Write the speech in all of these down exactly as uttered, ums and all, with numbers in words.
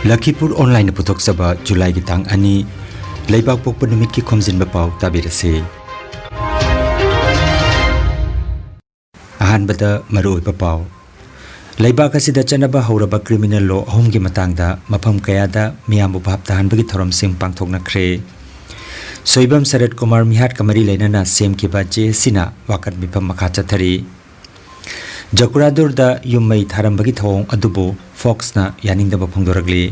ꯂꯈꯤꯄꯨꯔ ꯑꯣꯟꯂꯥꯏꯟꯅ ꯄꯨꯊꯣꯛꯆꯕ ꯖꯨꯂꯥꯏꯒꯤ ꯇꯥꯡ ꯑꯅꯤ, ꯂꯩꯕꯥꯛ ꯄꯣꯛꯄ ꯅꯨꯃꯤꯠꯀꯤ ꯈꯣꯝꯖꯤꯟꯕ ꯄꯥꯎ ꯇꯥꯕꯤꯔꯁꯤ꯫ ꯑꯍꯥꯟꯕꯗ ꯃꯔꯨꯑꯣꯏꯕ ꯄꯥꯎ꯫ ꯂꯩꯕꯥꯛ ꯑꯁꯤꯗ ꯆꯠꯅꯕ ꯍꯧꯔꯕ criminal law ꯑꯍꯨꯝꯒꯤ ꯃꯇꯥꯡꯗ ꯃꯐꯝ ꯀꯌꯥꯗ ꯃꯤꯌꯥꯝꯕꯨ ꯚꯥꯞ ꯇꯥꯍꯟꯕꯒꯤ ꯊꯧꯔꯝꯁꯤꯡ ꯄꯥꯡꯊꯣꯛꯅꯈ꯭ꯔꯦ꯫ ꯁꯣꯏꯕꯝ ꯁꯔꯠ ꯀꯨꯃꯥꯔ ꯃꯤꯍꯥꯠꯀ ꯃꯔꯤ ꯂꯩꯅꯅ ꯁꯦꯝꯈꯤꯕ JACꯅ ꯋꯥꯀꯠ ꯃꯤꯐꯝ ꯃꯈꯥ ꯆꯠꯊꯔꯤ꯫ ꯖꯀꯨꯔꯥꯗꯨꯔꯗ ꯌꯨꯝ ꯃꯩ ꯊꯥꯔꯝꯕꯒꯤ ꯊꯧꯑꯣꯡ ꯑꯗꯨꯕꯨ Foxꯅ ꯌꯥꯅꯤꯡꯗꯕ ꯐꯣꯡꯗꯣꯔꯛꯂꯤ꯫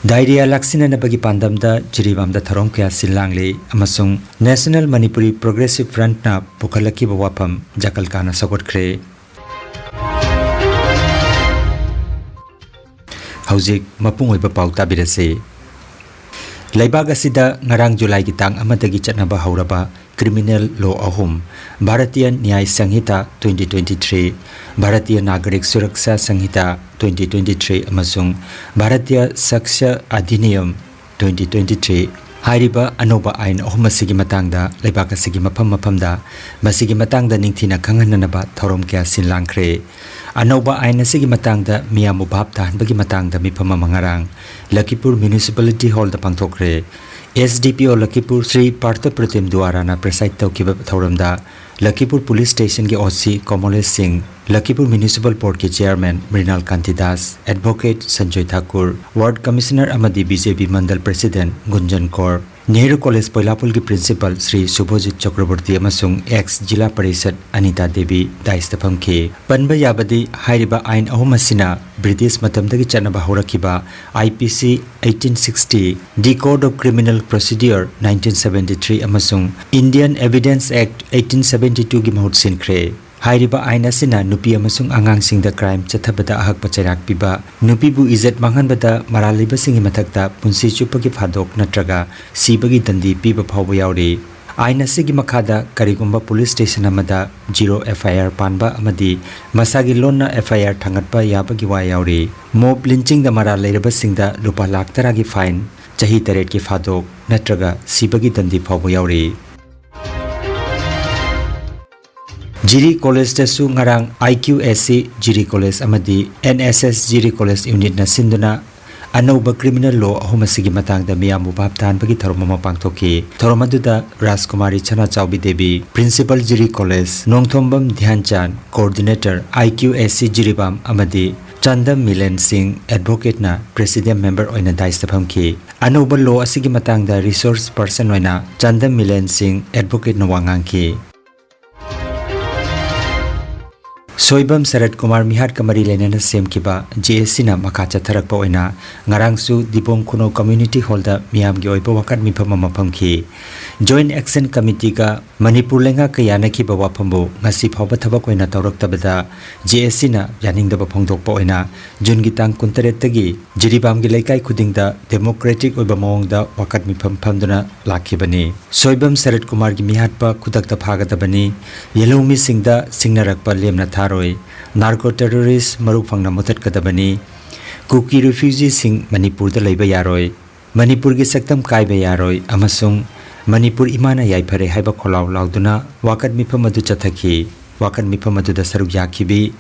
Diarrhea ꯂꯥꯛꯁꯤꯟꯅꯅꯕꯒꯤ ꯄꯥꯟꯗꯝꯗ ꯖꯤꯔꯤꯕꯥꯝꯗ ꯊꯧꯔꯝ ꯀꯌꯥ ꯁꯤꯜ ꯂꯥꯡꯂꯤ ꯑꯃꯁꯨꯡ National Manipuri Progressive Frontꯅ ꯄꯨꯈꯠꯂꯛꯈꯤꯕ ꯋꯥꯐꯝ ꯖꯀꯜꯀꯥꯅ ꯁꯧꯒꯠꯈ꯭ꯔꯦ꯫ ꯍꯧꯖꯤꯛ ꯃꯄꯨꯡ ꯑꯣꯏꯕ ꯄꯥꯎ ꯇꯥꯕꯤꯔꯁꯤ꯫ ꯂꯩꯕꯥꯛ ꯑꯁꯤꯗ ꯉꯔꯥꯡ ꯖꯨꯂꯥꯏꯒꯤ ꯇꯥꯡ ꯑꯃꯗꯒꯤ ꯆꯠꯅꯕ ꯍꯧꯔꯕ criminal law ꯑꯍꯨꯝ, Bharatiya ꯅ꯭ꯌꯥꯌ ꯁꯪꯍꯤꯇꯥ twenty twenty three, Bharatiya ꯅꯥꯒꯔꯤꯛ Suraksha ꯁꯪꯍꯤꯇꯥ twenty twenty three ꯑꯃꯁꯨꯡ ꯚꯥꯔꯇꯤꯌ ꯁꯥꯛꯁ꯭ꯌ ꯑꯙꯤꯅꯤꯌꯝ twenty twenty three ꯍꯥꯏꯔꯤꯕ ꯑꯅꯧꯕ ꯑꯥꯏꯟ ꯑꯍꯨꯝ ꯑꯁꯤꯒꯤ ꯃꯇꯥꯡꯗ ꯂꯩꯕꯥꯛ ꯑꯁꯤꯒꯤ ꯃꯐꯝ ꯃꯐꯝꯗ ꯃꯁꯤꯒꯤ ꯃꯇꯥꯡꯗ ꯅꯤꯡꯊꯤꯅ ꯈꯪꯍꯟꯅꯅꯕ ꯊꯧꯔꯝ ꯀꯌꯥ ꯁꯤꯟ ꯂꯥꯡꯈ꯭ꯔꯦ꯫ ꯑꯅꯧꯕ ꯑꯥꯏꯟ ꯑꯁꯤꯒꯤ ꯃꯇꯥꯡꯗ ꯃꯤꯌꯥꯝꯕꯨ ꯚꯥꯞ ꯇꯥꯍꯟꯕꯒꯤ ꯃꯇꯥꯡꯗ ꯃꯤꯐꯝ ꯑꯃ ꯉꯔꯥꯡ ꯂꯈꯤꯄꯨꯔ Municipality Hallꯗ ꯄꯥꯡꯊꯣꯛꯈ꯭ꯔꯦ꯫ SDPO ꯂꯈꯤꯄꯨꯔ Shri Partha ꯄ꯭ꯔꯇꯤꯝ ꯗꯨꯋꯥꯔꯥꯅ preside ꯇꯧꯈꯤꯕ ꯊꯧꯔꯝꯗ ꯂꯈꯤꯄꯨꯔ Police Stationꯒꯤ OC ꯀꯣꯃꯣꯂꯦꯁ ꯁꯤꯡ, ꯂꯈꯤꯄꯨꯔ Municipal Boardꯀꯤ Chairman Mrinal ꯀꯥꯟꯇꯤ Das, Advocate Sanjoy Thakur, Ward Commissioner ꯑꯃꯗꯤ BJP Mandal President Gunjan Kaur, Nehru college ꯄꯣꯏꯂꯥꯄꯨꯜꯒꯤ Principal ꯁ꯭ꯔꯤ ꯁꯨꯚꯣꯖꯤꯠ ꯆꯀ꯭ꯔꯕꯣꯔꯇꯤ ꯑꯃꯁꯨꯡ ex ꯖꯤꯂꯥ ꯄꯔꯤꯁꯠ ꯑꯅꯤꯇꯥ ꯗꯦꯕꯤ ꯗꯥꯏꯁꯇ ꯐꯝꯈꯤ꯫ ꯄꯟꯕ ꯌꯥꯕꯗꯤ, ꯍꯥꯏꯔꯤꯕ ꯑꯥꯏꯟ ꯑꯍꯨꯝ ꯑꯁꯤꯅ ꯕ꯭ꯔꯤꯇꯤꯁ ꯃꯇꯝꯗꯒꯤ ꯆꯠꯅꯕ ꯍꯧꯔꯛꯈꯤꯕ IPC eighteen sixty, The Code of Criminal Procedure nineteen seventy three ꯑꯃꯁꯨꯡ Indian Evidence Act eighteen seventy twoꯒꯤ ꯃꯍꯨꯠ ꯁꯤꯟꯈ꯭ꯔꯦ꯫ ꯍꯥꯏꯔꯤꯕ ꯑꯥꯏꯟ ꯑꯁꯤꯅ ꯅꯨꯄꯤ ꯑꯃꯁꯨꯡ ꯑꯉꯥꯡꯁꯤꯡꯗ crime ꯆꯠꯊꯕꯗ ꯑꯍꯛꯄ ꯆꯩꯔꯥꯛ ꯄꯤꯕ, ꯅꯨꯄꯤꯕꯨ ꯏꯖꯠ ꯃꯥꯡꯍꯟꯕꯗ ꯃꯔꯥꯜ ꯂꯩꯕꯁꯤꯡꯒꯤ ꯃꯊꯛꯇ ꯄꯨꯟꯁꯤ ꯆꯨꯞꯄꯒꯤ ꯐꯥꯗꯣꯛ ꯅꯠꯇ꯭ꯔꯒ ꯁꯤꯕꯒꯤ ꯗꯟꯗꯤ ꯄꯤꯕ ꯐꯥꯎꯕ ꯌꯥꯎꯔꯤ꯫ ꯑꯥꯏꯟ ꯑꯁꯤꯒꯤ ꯃꯈꯥꯗ ꯀꯔꯤꯒꯨꯝꯕ police station ꯑꯃꯗ zero FIR ꯄꯥꯟꯕ ꯑꯃꯗꯤ ꯃꯁꯥꯒꯤ ꯂꯣꯟꯅ FIR ꯊꯥꯡꯒꯠꯄ ꯌꯥꯕꯒꯤ ꯋꯥ ꯌꯥꯎꯔꯤ꯫ Mob lynchingꯗ ꯃꯔꯥꯜ ꯂꯩꯔꯕꯁꯤꯡꯗ ꯂꯨꯄꯥ ꯂꯥꯈ ꯇꯔꯥꯒꯤ fine, ꯆꯍꯤ ꯇꯔꯦꯠꯀꯤ ꯐꯥꯗꯣꯛ ꯅꯠꯇ꯭ꯔꯒ ꯁꯤꯕꯒꯤ ꯗꯟꯗꯤ ꯐꯥꯎꯕ ꯌꯥꯎꯔꯤ꯫ ꯖꯤꯔꯤ ꯀꯣꯂꯦꯖꯇꯁꯨ ꯉꯔꯥꯡ IQAC ꯖꯤꯔꯤ ꯀꯣꯂꯦꯖ ꯑꯃꯗꯤ NSS ꯖꯤꯔꯤ ꯀꯣꯂꯦꯖ unitꯅ ꯁꯤꯟꯗꯨꯅ ꯑꯅꯧꯕ criminal law ꯑꯍꯨꯝ ꯑꯁꯤꯒꯤ ꯃꯇꯥꯡꯗ ꯃꯤꯌꯥꯝꯕꯨ ꯚꯥꯞ ꯇꯥꯍꯟꯕꯒꯤ ꯊꯧꯔꯝ ꯑꯃ ꯄꯥꯡꯊꯣꯛꯈꯤ꯫ ꯊꯧꯔꯝ ꯑꯗꯨꯗ ꯔꯥꯖꯀꯨꯃꯥꯔꯤ ꯁꯅꯥꯆꯥꯎꯕꯤ Devi, Principal Jiri College, Nongthombam ꯙ꯭ꯌꯥꯟꯆꯥꯟ, Coordinator, I Q A C Jiribam, ꯑꯃꯗꯤ ꯆꯥꯟꯗꯝ ꯃꯤꯂꯦꯟ ꯁꯤꯡ, Advocate ꯅ Presidium Member ꯑꯣꯏꯅ dais ꯇ ꯐꯝꯈꯤ꯫ ꯑꯅꯧꯕ law ꯑꯁꯤꯒꯤ ꯃꯇꯥꯡꯗ resource person ꯑꯣꯏꯅ ꯆꯥꯟꯗꯝ ꯃꯤꯂꯦꯟ ꯁꯤꯡ, Advocate ꯅ ꯋꯥ ꯉꯥꯡꯈꯤ꯫ ꯁꯣꯏꯕꯝ ꯁꯔꯠ ꯀꯨꯃꯥꯔ ꯃꯤꯍꯥꯠꯀ ꯃꯔꯤ ꯂꯩꯅꯅ ꯁꯦꯝꯈꯤꯕ J A C ꯅ ꯃꯈꯥ ꯆꯠꯊꯔꯛꯄ ꯑꯣꯏꯅ ꯉꯔꯥꯡꯁꯨ ꯗꯤꯕꯣꯡ ꯈꯨꯅꯧ Community Hall ꯗ ꯃꯤꯌꯥꯝꯒꯤ ꯑꯣꯏꯕ ꯋꯥꯀꯠ ꯃꯤꯐꯝ ꯑꯃ ꯐꯝꯈꯤ꯫ Joint Action Committee ꯒ ꯃꯅꯤꯄꯨꯔ ꯂꯩꯉꯥꯛꯀ ꯌꯥꯅꯈꯤꯕ ꯋꯥꯐꯝꯕꯨ ꯉꯁꯤ ꯐꯥꯎꯕ ꯊꯕꯛ ꯑꯣꯏꯅ ꯇꯧꯔꯛꯇꯕꯗ J A C ꯅ ꯌꯥꯅꯤꯡꯗꯕ ꯐꯣꯡꯗꯣꯛꯄ ꯑꯣꯏꯅ ꯖꯨꯟꯒꯤ ꯇꯥꯡ ꯀꯨꯟꯇꯔꯦꯠꯇꯒꯤ ꯖꯤꯔꯤꯕꯥꯝꯒꯤ ꯂꯩꯀꯥꯏ ꯈꯨꯗꯤꯡꯗ democratic ꯑꯣꯏꯕ ꯃꯑꯣꯡꯗ ꯋꯥꯀꯠ ꯃꯤꯐꯝ ꯐꯝꯗꯨꯅ ꯂꯥꯛꯈꯤꯕꯅꯤ꯫ ꯁꯣꯏꯕꯝ ꯁꯔꯠ ꯀꯨꯃꯥꯔꯒꯤ ꯃꯤꯍꯥꯠꯄ ꯈꯨꯗꯛꯇ ꯐꯥꯒꯗꯕꯅꯤ, ꯌꯦꯜꯍꯧꯃꯤꯁꯤꯡꯗ ꯁꯤꯡꯅꯔꯛꯄ ꯂꯦꯝꯅ ꯊꯥꯔꯣꯏ, narco terrorist ꯃꯔꯨ ꯐꯪꯅ ꯃꯨꯊꯠꯀꯗꯕꯅꯤ, ꯀꯨꯀꯤ refugee ꯁꯤꯡ ꯃꯅꯤꯄꯨꯔꯗ ꯂꯩꯕ ꯌꯥꯔꯣꯏ, ꯃꯅꯤꯄꯨꯔꯒꯤ ꯁꯛꯇꯝ ꯀꯥꯏꯕ ꯌꯥꯔꯣꯏ ꯑꯃꯁꯨꯡ ꯃꯅꯤꯄꯨꯔ ꯏꯃꯥꯅ ꯌꯥꯏꯐꯔꯦ ꯍꯥꯏꯕ ꯈꯣꯜꯂꯥꯎ ꯂꯥꯎꯗꯨꯅ ꯋꯥꯀꯠ ꯃꯤꯐꯝ ꯑꯗꯨ ꯆꯠꯊꯈꯤ꯫ ꯋꯥꯀꯠ ꯃꯤꯐꯝ ꯑꯗꯨꯗ ꯁꯔꯨꯛ ꯌꯥꯈꯤꯕꯤ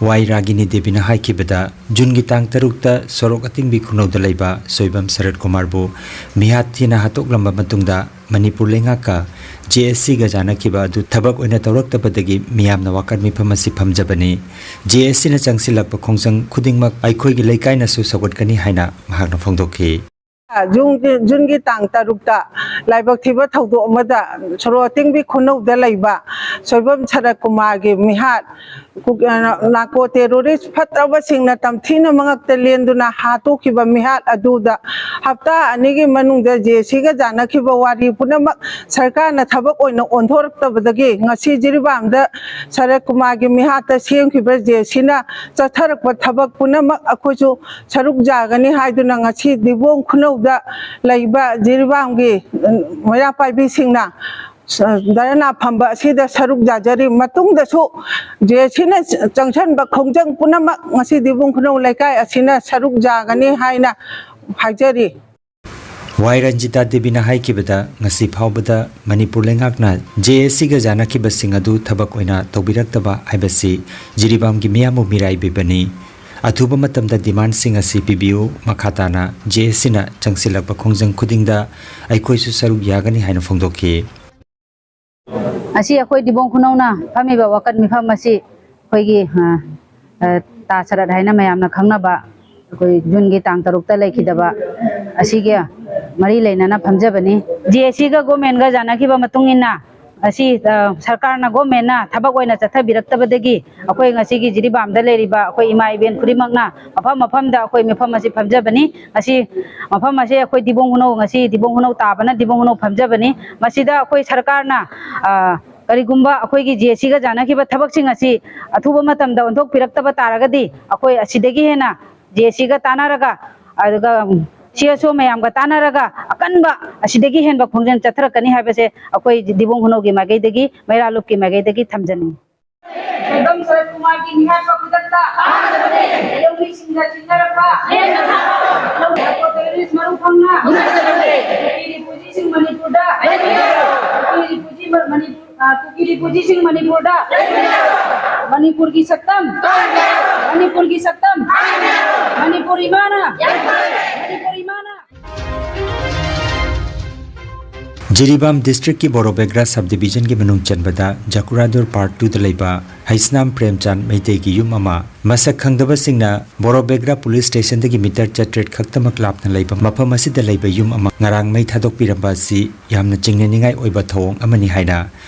ꯋꯥꯏ ꯔꯥꯒꯤꯅꯤ ꯗꯦꯕꯤꯅ ꯍꯥꯏꯈꯤꯕꯗ, ꯖꯨꯟꯒꯤ ꯇꯥꯡ ꯇꯔꯨꯛꯇ ꯁꯣꯔꯣꯛ ꯑꯇꯤꯡꯕꯤ ꯈꯨꯅꯧꯗ ꯂꯩꯕ ꯁꯣꯏꯕꯝ ꯁꯔꯠ ꯀꯨꯃꯥꯔꯕꯨ ꯃꯤꯍꯥꯠ ꯊꯤꯅ ꯍꯥꯠꯇꯣꯛꯂꯝꯕ ꯃꯇꯨꯡꯗ ꯃꯅꯤꯄꯨꯔ ꯂꯩꯉꯥꯛꯀ J A C ꯒ ꯌꯥꯅꯈꯤꯕ ꯑꯗꯨ ꯊꯕꯛ ꯑꯣꯏꯅ ꯇꯧꯔꯛꯇꯕꯗꯒꯤ ꯃꯤꯌꯥꯝꯅ ꯋꯥꯀꯠ ꯃꯤꯐꯝ ꯑꯁꯤ ꯐꯝꯖꯕꯅꯤ꯫ J A C ꯅ ꯆꯪꯁꯤꯜꯂꯛꯄ ꯈꯣꯡꯖꯪ ꯈꯨꯗꯤꯡꯃꯛ ꯑꯩꯈꯣꯏꯒꯤ ꯂꯩꯀꯥꯏꯅꯁꯨ ꯁꯧꯒꯠꯀꯅꯤ ꯍꯥꯏꯅ ꯃꯍꯥꯛꯅ ꯐꯣꯡꯗꯣꯛꯈꯤ꯫ ꯖꯨꯟꯒꯤ, ꯖꯨꯟꯒꯤ ꯇꯥꯡ ꯇꯔꯨꯛꯇ ꯂꯥꯏꯕꯛ ꯊꯤꯕ ꯊꯧꯗꯣꯛ ꯑꯃꯗ ꯁꯣꯔꯣꯛ ꯑꯇꯤꯡꯕꯤ ꯈꯨꯅꯧꯗ ꯂꯩꯕ ꯁꯣꯏꯕꯝ ꯁꯔꯠ ꯀꯨꯃꯥꯔꯒꯤ ꯃꯤꯍꯥꯠ, ꯀꯨ-, ꯑ, narco terrorist ꯐꯠꯇ꯭ꯔꯕꯁꯤꯡꯅ ꯇꯝꯊꯤꯅ ꯃꯉꯛꯇ ꯂꯦꯟꯗꯨꯅ ꯍꯥꯠꯇꯣꯛꯈꯤꯕ ꯃꯤꯍꯥꯠ ꯑꯗꯨꯗ ꯍꯞꯇꯥ ꯑꯅꯤꯒꯤ ꯃꯅꯨꯡꯗ J A C ꯒ ꯌꯥꯅꯈꯤꯕ ꯋꯥꯔꯤ ꯄꯨꯝꯅꯃꯛ ꯁꯔꯀꯥꯔꯅ ꯊꯕꯛ ꯑꯣꯏꯅ ꯑꯣꯟꯊꯣꯔꯛꯇꯕꯗꯒꯤ ꯉꯁꯤ ꯖꯤꯔꯤꯕꯥꯝꯗ ꯁꯔꯠ ꯀꯨꯃꯥꯔꯒꯤ ꯃꯤꯍꯥꯠꯇ ꯁꯦꯝꯈꯤꯕ J A C ꯅ ꯆꯠꯊꯔꯛꯄ ꯊꯕꯛ ꯄꯨꯝꯅꯃꯛ ꯑꯩꯈꯣꯏꯁꯨ ꯁꯔꯨꯛ ꯌꯥꯒꯅꯤ ꯍꯥꯏꯗꯨꯅ ꯉꯁꯤ ꯗꯤꯕꯣꯡ ꯈꯨꯅꯧꯗ ꯂꯩꯕ ꯖꯤꯔꯤꯕꯥꯝꯒꯤ, ꯎꯝ, ꯃꯩꯔꯥ ꯄꯥꯏꯕꯤꯁꯤꯡꯅ, ꯑ, ꯙꯔꯅꯥ ꯐꯝꯕ ꯑꯁꯤꯗ ꯁꯔꯨꯛ ꯌꯥꯖꯔꯤ꯫ ꯃꯇꯨꯡꯗꯁꯨ J A C ꯅ ꯆꯪꯁꯤꯟꯕ ꯈꯣꯡꯖꯪ ꯄꯨꯝꯅꯃꯛ ꯉꯁꯤ ꯗꯤꯕꯣꯡ ꯈꯨꯅꯧ ꯂꯩꯀꯥꯏ ꯑꯁꯤꯅ ꯁꯔꯨꯛ ꯌꯥꯒꯅꯤ ꯍꯥꯏꯅ ꯍꯥꯏꯖꯔꯤ꯫ ꯋꯥꯏ ꯔꯟꯖꯤꯇꯥ ꯗꯦꯕꯤꯅ ꯍꯥꯏꯈꯤꯕꯗ, ꯉꯁꯤ ꯐꯥꯎꯕꯗ ꯃꯅꯤꯄꯨꯔ ꯂꯩꯉꯥꯛꯅ J A C ꯒ ꯌꯥꯅꯈꯤꯕꯁꯤꯡ ꯑꯗꯨ ꯊꯕꯛ ꯑꯣꯏꯅ ꯇꯧꯕꯤꯔꯛꯇꯕ ꯍꯥꯏꯕꯁꯤ ꯖꯤꯔꯤꯕꯥꯝꯒꯤ ꯃꯤꯌꯥꯝꯕꯨ ꯃꯤꯔꯥꯏꯕꯤꯕꯅꯤ꯫ ꯑꯊꯨꯕ ꯃꯇꯝꯗ ꯗꯤꯃꯥꯟꯁꯤꯡ ꯑꯁꯤ ꯄꯤꯕꯤꯌꯨ꯫ ꯃꯈꯥ ꯇꯥꯅ ꯖꯦ ꯑꯦ ꯁꯤꯅ ꯆꯪꯁꯤꯜꯂꯛꯄ ꯈꯣꯡꯖꯪ ꯈꯨꯗꯤꯡꯗ ꯑꯩꯈꯣꯏꯁꯨ ꯁꯔꯨꯛ ꯌꯥꯒꯅꯤ ꯍꯥꯏꯅ ꯐꯣꯡꯗꯣꯛꯈꯤ꯫ ꯉꯁꯤ ꯑꯩꯈꯣꯏ ꯗꯤꯕꯣꯡ ꯈꯨꯅꯧꯅ ꯐꯝꯃꯤꯕ ꯋꯥꯀꯠ ꯃꯤꯐꯝ ꯑꯁꯤ ꯑꯩꯈꯣꯏꯒꯤ, ꯑ, ꯑ, ꯇꯥ ꯁꯔꯠ ꯍꯥꯏꯅ ꯃꯌꯥꯝꯅ ꯈꯪꯅꯕ ꯑꯩꯈꯣꯏ ꯖꯨꯟꯒꯤ ꯇꯥꯡ ꯇꯔꯨꯛꯇ ꯂꯩꯈꯤꯗꯕ ꯑꯁꯤꯒ ꯃꯔꯤ ꯂꯩꯅꯅ ꯐꯝꯖꯕꯅꯤ꯫ ꯖꯦ ꯑꯦ ꯁꯤꯒ ꯒꯣꯔꯃꯦꯟꯒ ꯌꯥꯅꯈꯤꯕ ꯃꯇꯨꯡ ꯏꯟꯅ ꯑꯁꯤ, ꯑ, ꯁꯔꯀꯥꯔꯅ, ꯒꯣꯔꯃꯦꯟꯅ ꯊꯕꯛ ꯑꯣꯏꯅ ꯆꯠꯊꯕꯤꯔꯛꯇꯕꯗꯒꯤ ꯑꯩꯈꯣꯏ ꯉꯁꯤꯒꯤ ꯖꯤꯔꯤꯕꯥꯝꯗ ꯂꯩꯔꯤꯕ ꯑꯩꯈꯣꯏ ꯏꯃꯥ ꯏꯕꯦꯟ ꯈꯨꯗꯤꯡꯃꯛꯅ ꯃꯐꯝ ꯃꯐꯝꯗ ꯑꯩꯈꯣꯏ ꯃꯤꯐꯝ ꯑꯁꯤ ꯐꯝꯖꯕꯅꯤ꯫ ꯉꯁꯤ ꯃꯐꯝ ꯑꯁꯤ ꯑꯩꯈꯣꯏ ꯗꯤꯕꯣꯡ ꯈꯨꯅꯧ, ꯉꯁꯤ ꯗꯤꯕꯣꯡ ꯈꯨꯅꯧ ꯇꯥꯕꯅ ꯗꯤꯕꯣꯡ ꯈꯨꯅꯧ ꯐꯝꯖꯕꯅꯤ꯫ ꯃꯁꯤꯗ ꯑꯩꯈꯣꯏ ꯁꯔꯀꯥꯔꯅ, ꯑ, ꯀꯔꯤꯒꯨꯝꯕ ꯑꯩꯈꯣꯏꯒꯤ ꯖꯦ ꯑꯦ ꯁꯤꯒ ꯌꯥꯅꯈꯤꯕ ꯊꯕꯛꯁꯤꯡ ꯑꯁꯤ ꯑꯊꯨꯕ ꯃꯇꯝꯗ ꯑꯣꯟꯊꯣꯛꯄꯤꯔꯛꯇꯕ ꯇꯥꯔꯒꯗꯤ ꯑꯩꯈꯣꯏ ꯑꯁꯤꯗꯒꯤ ꯍꯦꯟꯅ ꯖꯦ ꯑꯦ ꯁꯤꯒ ꯇꯥꯟꯅꯔꯒ, ꯑꯗꯨꯒ, ꯎꯝ, ꯁꯤ ꯑꯦꯁ ꯑꯣ ꯃꯌꯥꯝꯒ ꯇꯥꯟꯅꯔꯒ ꯑꯀꯟꯕ, ꯑꯁꯤꯗꯒꯤ ꯍꯦꯟꯕ ꯈꯣꯡꯖꯪ ꯆꯠꯊꯔꯛꯀꯅꯤ ꯍꯥꯏꯕꯁꯦ ꯑꯩꯈꯣꯏ ꯗꯤꯕꯣꯡ ꯈꯨꯅꯧꯒꯤ ꯃꯥꯏꯀꯩꯗꯒꯤ, ꯃꯩꯔꯥ ꯂꯨꯞꯀꯤ ꯃꯥꯏꯀꯩꯗꯒꯤ ꯊꯝꯖꯅꯤꯡꯏ꯫ ꯁꯣꯏꯕꯝ ꯁꯔꯠ ꯀꯨꯃꯥꯔꯒꯤ ꯃꯤꯍꯥꯠꯄ ꯈꯨꯗꯛꯇ ꯂꯧꯃꯤꯁꯤꯡꯗ ꯆꯤꯡꯅꯔꯛꯄ ꯅꯥꯔꯀꯣ ꯇꯦꯔꯣꯔꯤꯁ ꯃꯔꯨꯞ ꯐꯪꯅ ꯀꯨꯀꯤ ꯔꯤꯐ꯭ꯌꯨꯖꯤꯁꯤꯡ ꯃꯅꯤꯄꯨꯔꯗ, ꯀꯨꯀꯤ ꯔꯤꯐ꯭ꯌꯨꯖꯤ ꯃ-, ꯃꯅꯤꯄꯨꯔ, ꯑ, ꯀꯨꯀꯤ ꯔꯤꯐ꯭ꯌꯨꯖꯤꯁꯤꯡ ꯃꯅꯤꯄꯨꯔꯗ, ꯃꯅꯤꯄꯨꯔꯒꯤ ꯁꯛꯇꯝ, ꯃꯅꯤꯄꯨꯔꯒꯤ ꯁꯛꯇꯝ, ꯃꯅꯤꯄꯨꯔ ꯏꯃꯥꯅ, ꯃꯅꯤꯄꯨꯔ ꯏꯃꯥꯅ꯫ ꯖꯤꯔꯤꯕꯥꯝ ꯗꯤꯁꯇ꯭ꯔꯤꯛꯀꯤ ꯕꯣꯔꯣꯕꯦꯒ꯭ꯔꯥ ꯁꯕ ꯗꯤꯕꯤꯖꯟꯒꯤ ꯃꯅꯨꯡ ꯆꯟꯕꯗ ꯖꯀꯨꯔꯥꯗꯨꯔ ꯄꯥꯔꯠ ꯇꯨꯗ ꯂꯩꯕ ꯍꯩꯁꯅꯥꯝ ꯄ꯭ꯔꯦꯝꯆꯥꯟ ꯃꯩꯇꯩꯒꯤ ꯌꯨꯝ ꯑꯃ ꯃꯁꯛ ꯈꯪꯗꯕꯁꯤꯡꯅ ꯕꯣꯔꯣꯕꯦꯒ꯭ꯔꯥ ꯄꯨꯂꯤꯁ ꯁ꯭ꯇꯦꯁꯟꯗꯒꯤ ꯃꯤꯇꯔ ꯆꯥꯇ꯭ꯔꯦꯠ ꯈꯛꯇꯃꯛ ꯂꯥꯞꯅ ꯂꯩꯕ ꯃꯐꯝ ꯑꯁꯤꯗ ꯂꯩꯕ ꯌꯨꯝ ꯑꯃ ꯉꯔꯥꯡ ꯃꯩ ꯊꯥꯗꯣꯛꯄꯤꯔꯝꯕ ꯑꯁꯤ ꯌꯥꯝꯅ ꯆꯤꯡꯅꯅꯤꯡꯉꯥꯏ ꯑꯣꯏꯕ ꯊꯧꯑꯣꯡ ꯑꯃꯅꯤ ꯍꯥꯏꯅ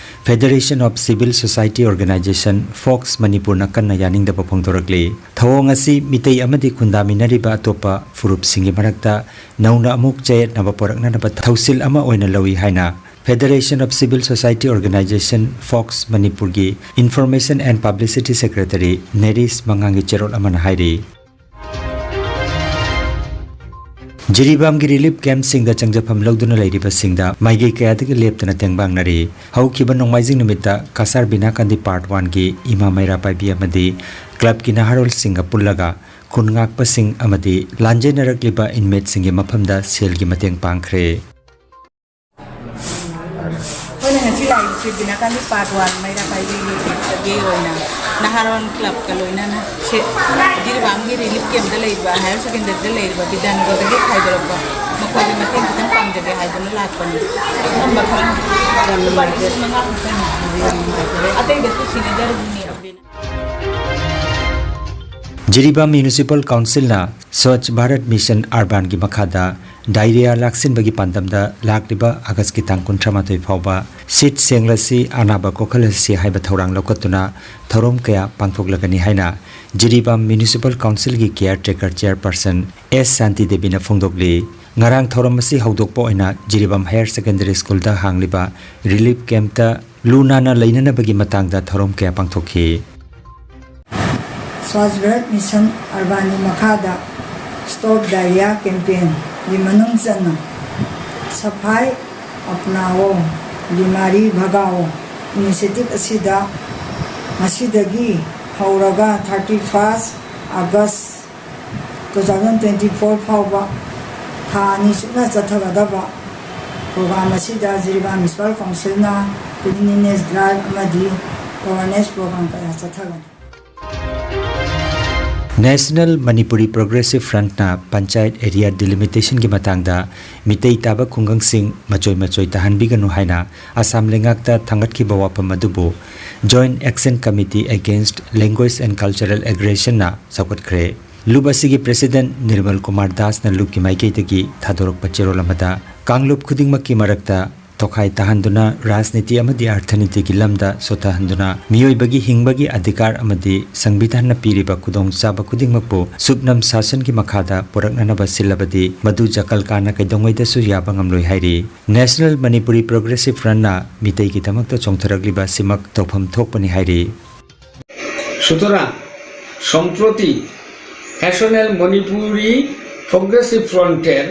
Federation of Civil Society Organization, fox, ꯃꯅꯤꯄꯨꯔꯅ ꯀꯟꯅ ꯌꯥꯅꯤꯡꯗꯕ ꯐꯣꯡꯗꯣꯔꯛꯂꯤ꯫ ꯊꯧꯑꯣꯡ ꯑꯁꯤ ꯃꯤꯇꯩ ꯑꯃꯗꯤ ꯈꯨꯟꯗꯥꯃꯤꯟꯅꯔꯤꯕ ꯑꯇꯣꯞꯄ ꯐꯨꯔꯨꯞꯁꯤꯡꯒꯤ ꯃꯔꯛꯇ ꯅꯧꯅ ꯑꯃꯨꯛ ꯆꯌꯦꯠꯅꯕ ꯄꯨꯔꯛꯅꯅꯕ ꯊꯧꯁꯤꯜ ꯑꯃ ꯑꯣꯏꯅ ꯂꯧꯏ ꯍꯥꯏꯅ Federation of Civil Society Organization, fox, ꯃꯅꯤꯄꯨꯔꯒꯤ Information and Publicity Secretary ꯅꯦꯔꯤꯁ ꯃꯉꯥꯡꯒꯤ ꯆꯦꯔꯣꯜ ꯑꯃꯅ ꯍꯥꯏꯔꯤ꯫ ꯖꯤꯔꯤꯕꯥꯝꯒꯤ ꯔꯤꯂꯤꯐ ꯀꯦꯝꯞꯁꯤꯡꯗ ꯆꯪꯖꯐꯝ ꯂꯧꯗꯨꯅ ꯂꯩꯔꯤꯕꯁꯤꯡꯗ ꯃꯥꯏꯀꯩ ꯀꯌꯥꯗꯒꯤ ꯂꯦꯞꯇꯅ ꯇꯦꯡꯕꯥꯡꯅꯔꯤ꯫ ꯍꯧꯈꯤꯕ ꯅꯣꯡꯃꯥꯏꯖꯤꯡ ꯅꯨꯃꯤꯠꯇ ꯀꯁꯥꯔ ꯕꯤꯅꯥꯀꯥꯟꯗꯤ ꯄꯥꯔꯠ ꯋꯥꯟꯒꯤ ꯏꯃꯥ ꯃꯩꯔꯥ ꯄꯥꯏꯕꯤ ꯑꯃꯗꯤ ꯀ꯭ꯂꯕꯀꯤ ꯅꯍꯥꯔꯣꯜꯁꯤꯡꯒ ꯄꯨꯜꯂꯒ ꯈꯨꯟ ꯉꯥꯛꯄꯁꯤꯡ ꯑꯃꯗꯤ ꯂꯥꯟꯖꯦꯟꯅꯔꯛꯂꯤꯕ ꯏꯟꯃꯦꯠꯁꯤꯡꯒꯤ ꯃꯐꯝꯗ ꯁꯦꯜꯒꯤ ꯃꯇꯦꯡ ꯄꯥꯡꯈ꯭ꯔꯦ꯫ ꯑꯩꯈꯣꯏꯅ ꯉꯁꯤ ꯂꯥꯛꯏꯕꯁꯤ ꯕꯤꯅꯥꯀꯥꯟꯗꯤ ꯄꯥꯔꯠ ꯋꯥꯟ ꯃꯩꯔꯥ ꯄꯥꯏꯕꯤꯒꯤ ꯑꯣꯏꯅ ꯅꯍꯥꯔꯣꯟ ꯀ꯭ꯂꯕꯀ ꯂꯣꯏꯅꯅ ꯁꯦ ꯖꯤꯔꯤꯕꯥꯝꯒꯤ ꯔꯤꯂꯤꯐ ꯀꯦꯝꯞꯇ ꯂꯩꯔꯤꯕ ꯍꯥꯌꯔ ꯁꯦꯀꯦꯟꯗꯔꯤꯗ ꯂꯩꯔꯤꯕ ꯕꯤꯗ꯭ꯌꯥꯅꯒꯔꯗꯒꯤ ꯈꯥꯏꯗꯣꯔꯛꯄ ꯃꯈꯣꯏꯒꯤ ꯃꯇꯦꯡ ꯈꯤꯇꯪ ꯄꯥꯡꯖꯒꯦ ꯍꯥꯏꯗꯨꯅ ꯂꯥꯛꯄꯅꯤ꯫ ꯑꯉꯝꯕ ꯈꯔ ꯂꯨꯄꯥ ꯂꯤꯁꯤꯡ ꯃꯉꯥ ꯈꯛꯇꯅꯤ꯫ ꯑꯇꯩꯗꯁꯨ ꯁꯤꯟꯅꯖꯔꯨꯕꯅꯤ꯫ ꯖꯤꯔꯤꯕꯥꯝ ꯃ꯭ꯌꯨꯅꯤꯁꯤꯄꯥꯜ ꯀꯥꯎꯟꯁꯤꯜꯅ ꯁ꯭ꯋꯥꯆ ꯚꯥꯔꯠ ꯃꯤꯁꯟ ꯑꯔꯕꯥꯟꯒꯤ ꯃꯈꯥꯗ ꯗꯥꯏꯔꯤꯌꯥ ꯂꯥꯛꯁꯤꯟꯕꯒꯤ ꯄꯥꯟꯗꯝꯗ ꯂꯥꯛꯂꯤꯕ ꯑꯥꯒꯁꯀꯤ ꯇꯥꯡ ꯀꯨꯟꯊ꯭ꯔꯥ ꯃꯥꯊꯣꯏ ꯐꯥꯎꯕ ꯁꯤꯠ ꯁꯦꯡꯂꯁꯤ, ꯑꯅꯥꯕ ꯀꯣꯛꯍꯜꯂꯁꯤ ꯍꯥꯏꯕ ꯊꯧꯔꯥꯡ ꯂꯧꯈꯠꯇꯨꯅ ꯊꯧꯔꯝ ꯀꯌꯥ ꯄꯥꯡꯊꯣꯛꯂꯒꯅꯤ ꯍꯥꯏꯅ ꯖꯤꯔꯤꯕꯥꯝ ꯃ꯭ꯌꯨꯅꯤꯁꯤꯄꯥꯜ ꯀꯥꯎꯟꯁꯤꯜꯒꯤ ꯀꯤꯌꯥꯔ ꯇꯦꯀꯔ ꯆꯦꯌꯔꯄꯔꯁꯟ ꯑꯦꯁ ꯁꯥꯟꯇꯤ ꯗꯦꯕꯤꯅ ꯐꯣꯡꯗꯣꯛꯂꯤ꯫ ꯉꯔꯥꯡ ꯊꯧꯔꯝ ꯑꯁꯤ ꯍꯧꯗꯣꯛꯄ ꯑꯣꯏꯅ ꯖꯤꯔꯤꯕꯥꯝ ꯍꯥꯌꯔ ꯁꯦꯀꯦꯟꯗꯔꯤ ꯁ꯭ꯀꯨꯜꯗ ꯍꯥꯡꯂꯤꯕ ꯔꯤꯂꯤꯐ ꯀꯦꯝꯞꯇ ꯂꯨ ꯅꯥꯟꯅ ꯂꯩꯅꯅꯕꯒꯤ ꯃꯇꯥꯡꯗ ꯊꯧꯔꯝ ꯀꯌꯥ ꯄꯥꯡꯊꯣꯛꯈꯤ꯫ ꯁ꯭ꯋꯥꯆ ꯚꯥꯔꯠ ꯃꯤꯁꯟ ꯑꯔꯕꯥꯟꯒꯤ ꯃꯈꯥꯗ ꯁ꯭ꯇꯣꯞ ꯗꯥꯏꯔꯤꯌꯥ ꯀꯦꯝꯄꯦꯟꯒꯤ ꯃꯅꯨꯡ ꯆꯟꯅ ꯁꯐꯥꯏ ꯑꯞꯅꯥꯋꯣ, ꯕꯤꯃꯥꯔꯤ ꯚꯒꯥꯋꯣ ꯏꯅꯤꯁꯤꯌꯦꯇꯤꯚ ꯑꯁꯤꯗ ꯉꯁꯤꯗꯒꯤ ꯍꯧꯔꯒ thirty first August two thousand twenty four ꯐꯥꯎꯕ ꯊꯥ ꯑꯅꯤ ꯆꯨꯞꯅ ꯆꯠꯊꯒꯗꯕ ꯄ꯭ꯔꯣꯒ꯭ꯔꯥꯝ ꯑꯁꯤꯗ ꯖꯤꯔꯤꯕꯥꯝ ꯃ꯭ꯌꯨꯅꯤꯁꯤꯄꯥꯜ ꯀꯥꯎꯟꯁꯤꯜꯅ ꯀ꯭ꯂꯤꯟꯂꯤꯅꯦꯁ ꯗ꯭ꯔꯥꯏꯚ ꯑꯃꯗꯤ ꯑꯦꯋꯥꯔꯅꯦꯁ ꯄ꯭ꯔꯣꯒ꯭ꯔꯥꯝ ꯀꯌꯥ ꯆꯠꯊꯒꯅꯤ꯫ ꯅꯦꯁꯅꯦꯜ ꯃꯅꯤꯄꯨꯔꯤ ꯄ꯭ꯔꯣꯒ꯭ꯔꯦꯁꯤꯚ ꯐ꯭ꯔꯟꯠꯅ ꯄꯟꯆꯥꯌꯠ ꯑꯦꯔꯤꯌꯥ ꯗꯤꯂꯤꯃꯤꯇꯦꯁꯟꯒꯤ ꯃꯇꯥꯡꯗ ꯃꯤꯇꯩ ꯇꯥꯕ ꯈꯨꯡꯒꯪꯁꯤꯡ ꯃꯆꯣꯏ ꯃꯆꯣꯏ ꯇꯥꯍꯟꯕꯤꯒꯅꯨ ꯍꯥꯏꯅ ꯑꯁꯥꯝ ꯂꯩꯉꯥꯛꯇ ꯊꯥꯡꯒꯠꯈꯤꯕ ꯋꯥꯐꯝ ꯑꯗꯨꯕꯨ Joint Action Committee Against Language and Cultural Aggressionꯅ ꯁꯧꯒꯠꯈ꯭ꯔꯦ꯫ ꯂꯨꯞ ꯑꯁꯤꯒꯤ ꯄ꯭ꯔꯦꯁꯤꯗꯦꯟꯠ ꯅꯤꯔꯃꯜ ꯀꯨꯃꯥꯔ ꯗꯥꯁꯅ ꯂꯨꯞꯀꯤ ꯃꯥꯏꯀꯩꯗꯒꯤ ꯊꯥꯗꯣꯔꯛꯄ ꯆꯦꯔꯣꯜ ꯑꯃꯗ ꯀꯥꯡꯂꯨꯞ ꯈꯨꯗꯤꯡꯃꯛꯀꯤ ꯃꯔꯛꯇ ꯇꯣꯈꯥꯏ ꯇꯥꯍꯟꯗꯨꯅ ꯔꯥꯖꯅꯤꯇꯤ ꯑꯃꯗꯤ ꯑꯔꯊꯅꯤꯇꯤꯒꯤ ꯂꯝꯗ ꯁꯣꯊꯍꯟꯗꯨꯅ ꯃꯤꯑꯣꯏꯕꯒꯤ ꯍꯤꯡꯕꯒꯤ ꯑꯙꯤꯀꯥꯔ ꯑꯃꯗꯤ ꯁꯪꯕꯤꯙꯥꯟꯅ ꯄꯤꯔꯤꯕ ꯈꯨꯗꯣꯡꯆꯥꯕ ꯈꯨꯗꯤꯡꯃꯛꯄꯨ ꯁꯨꯞꯅꯝ ꯁꯥꯁꯟꯒꯤ ꯃꯈꯥꯗ ꯄꯨꯔꯛꯅꯅꯕ ꯁꯤꯜꯂꯕꯗꯤ ꯃꯗꯨ ꯖꯀꯜꯀꯥꯅ ꯀꯩꯗꯧꯉꯩꯗꯁꯨ ꯌꯥꯕ ꯉꯝꯂꯣꯏ ꯍꯥꯏꯔꯤ꯫ ꯅꯦꯁꯅꯦꯜ ꯃꯅꯤꯄꯨꯔꯤ ꯄ꯭ꯔꯣꯒ꯭ꯔꯦꯁꯤꯚ ꯐ꯭ꯔꯟꯠꯅ ꯃꯤꯇꯩꯒꯤꯗꯃꯛꯇ ꯆꯣꯡꯊꯔꯛꯂꯤꯕ ꯑꯁꯤꯃꯛ ꯇꯧꯐꯝ ꯊꯣꯛꯄꯅꯤ ꯍꯥꯏꯔꯤ꯫ সুতরাং সম্প্রতি ন্যাশনাল মণিপুরী প্রগ্রেসিভ ফ্রন্টের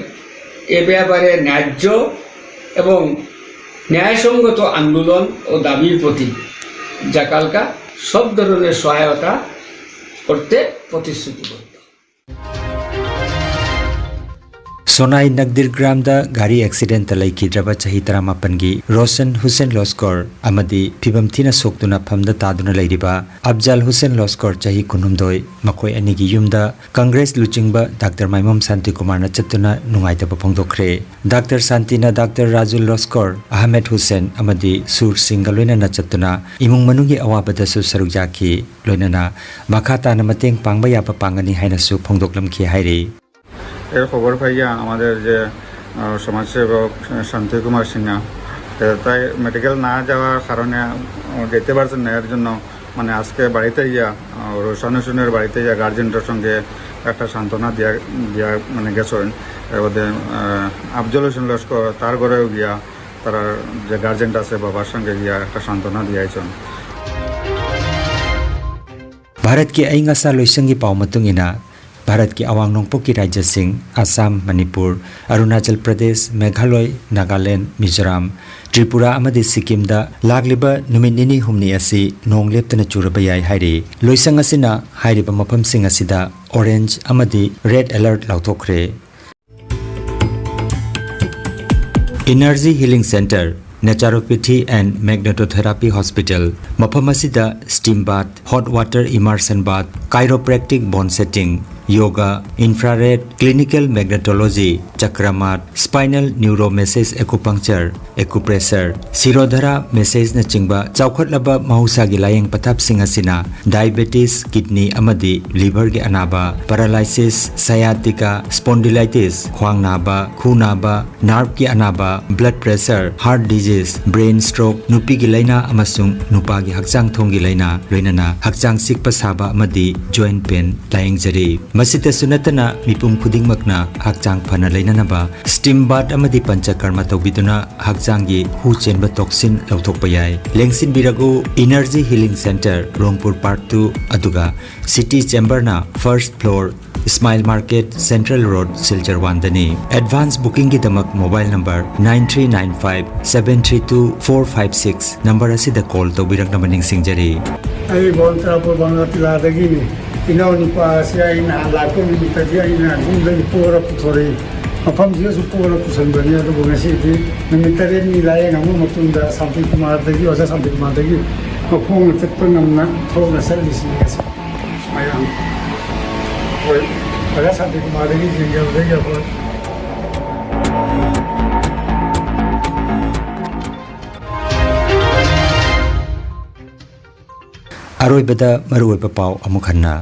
এ ব্যাপারে ন্যায্য এবং ন্যায়সঙ্গত আন্দোলন ও দাবির প্রতি জাকালকা সব ধরনের সহায়তা করতে প্রতিশ্রুতিবদ্ধ। ꯁꯣꯅꯥꯏ ꯅꯒꯗꯤꯔ ꯒ꯭ꯔꯥꯝꯗ ꯒꯥꯔꯤ ꯑꯦꯛꯁꯤꯗꯦꯟꯇ ꯂꯩꯈꯤꯗ꯭ꯔꯕ ꯆꯍꯤ ꯇꯔꯥꯃꯥꯄꯟꯒꯤ ꯔꯣꯁꯟ ꯍꯨꯁꯦꯟ ꯂꯣꯁꯀꯣꯔ ꯑꯃꯗꯤ ꯐꯤꯕꯝ ꯊꯤꯅ ꯁꯣꯛꯇꯨꯅ ꯐꯝꯗ ꯇꯥꯗꯨꯅ ꯂꯩꯔꯤꯕ ꯑꯐꯖꯥꯜ ꯍꯨꯁꯦꯟ ꯂꯣꯁꯀꯣꯔ, ꯆꯍꯤ ꯀꯨꯟꯍꯨꯝꯗꯣꯏ, ꯃꯈꯣꯏ ꯑꯅꯤꯒꯤ ꯌꯨꯝꯗ ꯀꯪꯒ꯭ꯔꯦꯁ ꯂꯨꯆꯤꯡꯕ ꯗꯥꯛꯇꯔ ꯃꯥꯏꯃꯝ ꯁꯥꯟꯇꯤꯀꯨꯃꯥꯔꯅ ꯆꯠꯇꯨꯅ ꯅꯨꯡꯉꯥꯏꯇꯕ ꯐꯣꯡꯗꯣꯛꯈ꯭ꯔꯦ꯫ ꯗꯥꯛꯇꯔ ꯁꯥꯟꯇꯤꯅ ꯗꯥꯛꯇꯔ ꯔꯥꯖꯨꯜ ꯂꯣꯁꯀꯣꯔ, ꯑꯍꯃꯦꯗ ꯍꯨꯁꯦꯟ ꯑꯃꯗꯤ ꯁꯨꯔ ꯁꯤꯡꯒ ꯂꯣꯏꯅꯅ ꯆꯠꯇꯨꯅ ꯏꯃꯨꯡ ꯃꯅꯨꯡꯒꯤ ꯑꯋꯥꯕꯗꯁꯨ ꯁꯔꯨꯛ ꯌꯥꯈꯤ꯫ ꯂꯣꯏꯅꯅ ꯃꯈꯥ ꯇꯥꯅ ꯃꯇꯦꯡ ꯄꯥꯡꯕ ꯌꯥꯕ ꯄꯥꯡꯒꯅꯤ ꯍꯥꯏꯅꯁꯨ ꯐꯣꯡꯗꯣꯛꯂꯝꯈꯤ ꯍꯥꯏꯔꯤ꯫ এর খবর পাইয়া আমাদের যে, আহ, সমাজসেবক, আহ, শান্তি কুমার সিনহা, এ, তাই মেডিকেল না যাওয়ার কারণে, আহ, যেতে পারছেন না। এর জন্য, মানে, আজকে বাড়িতে গিয়া, আহ, রোশান হোসেনের বাড়িতে গিয়া গার্জেনটার সঙ্গে একটা সান্ত্বনা দিয়া, দিয়া, মানে, গেছেন। এর মধ্যে, আহ, আফজল হোসেন লস্কর তার ঘরেও গিয়া তারা যে গার্জেন আছে বাবার সঙ্গে গিয়া একটা সান্ত্বনা দিয়া আইছেন। ꯚꯥꯔꯠꯀꯤ ꯑꯏꯪ ꯑꯁꯥ ꯂꯣꯏꯁꯪꯒꯤ ꯄꯥꯎ ꯃꯇꯨꯡ ꯏꯟꯅ, ꯚꯥꯔꯠꯀꯤ ꯑꯋꯥꯡ ꯅꯣꯡꯄꯣꯛꯀꯤ ꯔꯥꯖ꯭ꯌꯁꯤꯡ ꯑꯁꯥꯝ, ꯃꯅꯤꯄꯨꯔ, ꯑꯔꯨꯅꯥꯆꯜ ꯄ꯭ꯔꯗꯦꯁ, ꯃꯦꯘꯥꯂꯣꯏ, ꯅꯥꯒꯥꯂꯦꯟ, ꯃꯤꯖꯣꯔꯥꯝ, ꯇ꯭ꯔꯤꯄꯨꯔꯥ ꯑꯃꯗꯤ ꯁꯤꯛꯀꯤꯝꯗ ꯂꯥꯛꯂꯤꯕ ꯅꯨꯃꯤꯠ ꯅꯤꯅꯤ ꯍꯨꯝꯅꯤ ꯑꯁꯤ ꯅꯣꯡ ꯂꯦꯞꯇꯅ ꯆꯨꯔꯕ ꯌꯥꯏ ꯍꯥꯏꯔꯤ꯫ ꯂꯣꯏꯁꯪ ꯑꯁꯤꯅ ꯍꯥꯏꯔꯤꯕ ꯃꯐꯝꯁꯤꯡ ꯑꯁꯤꯗ ꯑꯣꯔꯦꯟꯖ ꯑꯃꯗꯤ ꯔꯦꯗ ꯑꯦꯂꯔꯠ ꯂꯥꯎꯊꯣꯛꯈ꯭ꯔꯦ꯫ Energy Healing Center, Naturopathy and Magnetotherapy Hospital, ꯃꯐꯝ ꯑꯁꯤꯗ steam bath, hot water immersion bath, chiropractic bone setting, yoga, infrared, clinical magnetology, ꯆꯀ꯭ꯔꯃꯥꯠ, spinal neuromassage acupuncture, acupressure, ꯁꯤꯔꯣꯙꯔꯥ ꯃꯦꯁꯦꯖꯅꯆꯤꯡꯕ ꯆꯥꯎꯈꯠꯂꯕ ꯃꯍꯧꯁꯥꯒꯤ ꯂꯥꯌꯦꯡ ꯄꯊꯥꯞꯁꯤꯡ ꯑꯁꯤꯅ diabetes, kidney ꯑꯃꯗꯤ liverꯒꯤ ꯑꯅꯥꯕ, paralysis, sciatica, spondylitis, ꯈ꯭ꯋꯥꯡ ꯅꯥꯕ, ꯈꯨ ꯅꯥꯕ, nerveꯀꯤ ꯑꯅꯥꯕ, blood pressure, heart disease, brain stroke, ꯅꯨꯄꯤꯒꯤ ꯂꯥꯏꯅꯥ ꯑꯃꯁꯨꯡ ꯅꯨꯄꯥꯒꯤ ꯍꯛꯆꯥꯡ ꯊꯣꯡꯒꯤ ꯂꯥꯏꯅꯥ, ꯂꯣꯏꯅꯅ ꯍꯛꯆꯥꯡ ꯆꯤꯛꯄ ꯁꯥꯕ ꯑꯃꯗꯤ joint pain ꯂꯥꯌꯦꯡꯖꯔꯤ꯫ ꯃꯁꯤꯇꯁꯨ ꯅꯠꯇꯅ ꯃꯤꯄꯨꯝ ꯈꯨꯗꯤꯡꯃꯛꯅ ꯍꯛꯆꯥꯡ ꯐꯅ ꯂꯩꯅꯅꯕ steam bath ꯑꯃꯗꯤ ꯄꯟꯆꯀꯔꯃ ꯇꯧꯕꯤꯗꯨꯅ ꯍꯛꯆꯥꯡꯒꯤ ꯍꯨ ꯆꯦꯟꯕ toxin ꯂꯧꯊꯣꯛꯄ ꯌꯥꯏ꯫ ꯂꯦꯡꯁꯤꯟꯕꯤꯔꯛꯎ, Energy Healing Center, ꯔꯣꯡꯄꯨꯔ Park two, ꯑꯗꯨꯒ City Chamberꯅ first floor, Smile Market, Central Road, Silchar one ꯗꯅꯤ꯫ Advance bookingꯒꯤꯗꯃꯛ mobile number nine three nine five seven three two four five six number ꯑꯁꯤꯗ call ꯇꯧꯕꯤꯔꯛꯅꯕ ꯅꯤꯡꯁꯤꯡꯖꯔꯤ꯫ ꯑꯩ ꯕꯣꯟ ꯇꯔꯥꯄꯨꯔ ꯕꯪꯒꯥꯇꯤꯂꯥꯗꯒꯤꯅꯤ꯫ ꯏꯅꯥꯎꯅꯨꯄꯥ ꯑꯁꯤ ꯑꯩꯅ ꯂꯥꯛꯄ ꯅꯨꯃꯤꯠꯇꯗꯤ ꯑꯩꯅ ꯌꯨꯝꯗꯒꯤ ꯄꯨꯔ ꯄꯨꯊꯣꯔꯛꯏ꯫ ꯃꯐꯝꯁꯤꯗꯁꯨ ꯀꯣꯟꯅ ꯄꯨꯁꯟꯕꯅꯤ, ꯑꯗꯨꯕꯨ ꯉꯁꯤꯗꯤ ꯅꯨꯃꯤꯠ ꯇꯔꯦꯠꯅꯤ ꯂꯥꯏꯌꯦꯡꯉꯕ ꯃꯇꯨꯡꯗ ꯁꯥꯟꯇꯤꯀꯨꯃꯥꯔꯗꯒꯤ, ꯑꯣꯖꯥ ꯁꯥꯟꯇꯤꯀꯨꯃꯥꯔꯗꯒꯤ ꯃꯈꯣꯡꯅ ꯆꯠꯄ ꯉꯝꯅ ꯊꯣꯛꯅ ꯆꯠꯂꯤꯁꯤꯅꯤ ꯉꯁꯤ ꯃꯌꯥꯝ꯫ ꯍꯣꯏ, ꯑꯣꯖꯥ ꯁꯥꯟꯇꯤꯀꯨꯃꯥꯔꯗꯒꯤ ꯌꯦꯡꯖꯕꯗꯒꯤ ꯑꯩꯈꯣꯏ ꯑꯔꯣꯏꯕꯗ ꯃꯔꯨꯑꯣꯏꯕ ꯄꯥꯎ ꯑꯃꯨꯛ ꯍꯟꯅ꯫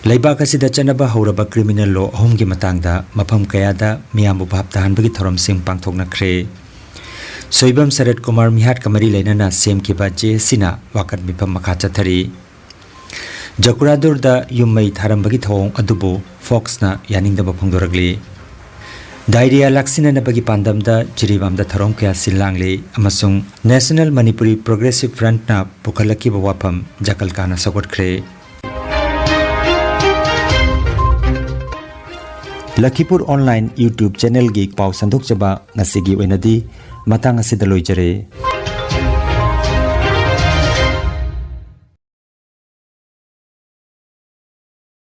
ꯂꯩꯕꯥꯛ ꯑꯁꯤꯗ ꯆꯠꯅꯕ ꯍꯧꯔꯕ criminal law ꯑꯍꯨꯝꯒꯤ ꯃꯇꯥꯡꯗ ꯃꯐꯝ ꯀꯌꯥꯗ ꯃꯤꯌꯥꯝꯕꯨ ꯚꯥꯞ ꯇꯥꯍꯟꯕꯒꯤ ꯊꯧꯔꯝꯁꯤꯡ ꯄꯥꯡꯊꯣꯛꯅꯈ꯭ꯔꯦ꯫ ꯁꯣꯏꯕꯝ ꯁꯔꯠ ꯀꯨꯃꯥꯔ ꯃꯤꯍꯥꯠꯀ ꯃꯔꯤ ꯂꯩꯅꯅ ꯁꯦꯝꯈꯤꯕ JACꯅ ꯋꯥꯀꯠ ꯃꯤꯐꯝ ꯃꯈꯥ ꯆꯠꯊꯔꯤ꯫ ꯖꯀꯨꯔꯥꯗꯨꯔꯗ ꯌꯨꯝ ꯃꯩ ꯊꯥꯔꯝꯕꯒꯤ ꯊꯧꯑꯣꯡ ꯑꯗꯨꯕꯨ Foxꯅ ꯌꯥꯅꯤꯡꯗꯕ ꯐꯣꯡꯗꯣꯔꯛꯂꯤ꯫ Diarrhea ꯂꯥꯛꯁꯤꯟꯅꯅꯕꯒꯤ ꯄꯥꯟꯗꯝꯗ ꯖꯤꯔꯤꯕꯥꯝꯗ ꯊꯧꯔꯝ ꯀꯌꯥ ꯁꯤꯜ ꯂꯥꯡꯂꯤ ꯑꯃꯁꯨꯡ National Manipuri Progressive Frontꯅ ꯄꯨꯈꯠꯂꯛꯈꯤꯕ ꯋꯥꯐꯝ ꯖꯀꯜꯀꯥꯅ ꯁꯧꯒꯠꯈ꯭ꯔꯦ꯫ ꯂꯈꯤꯄꯨꯔ online YouTube channelꯒꯤ ꯄꯥꯎ ꯁꯟꯗꯣꯛꯆꯕ ꯉꯁꯤꯒꯤ ꯑꯣꯏꯅꯗꯤ ꯃꯇꯥꯡ ꯑꯁꯤꯗ ꯂꯣꯏꯖꯔꯦ꯫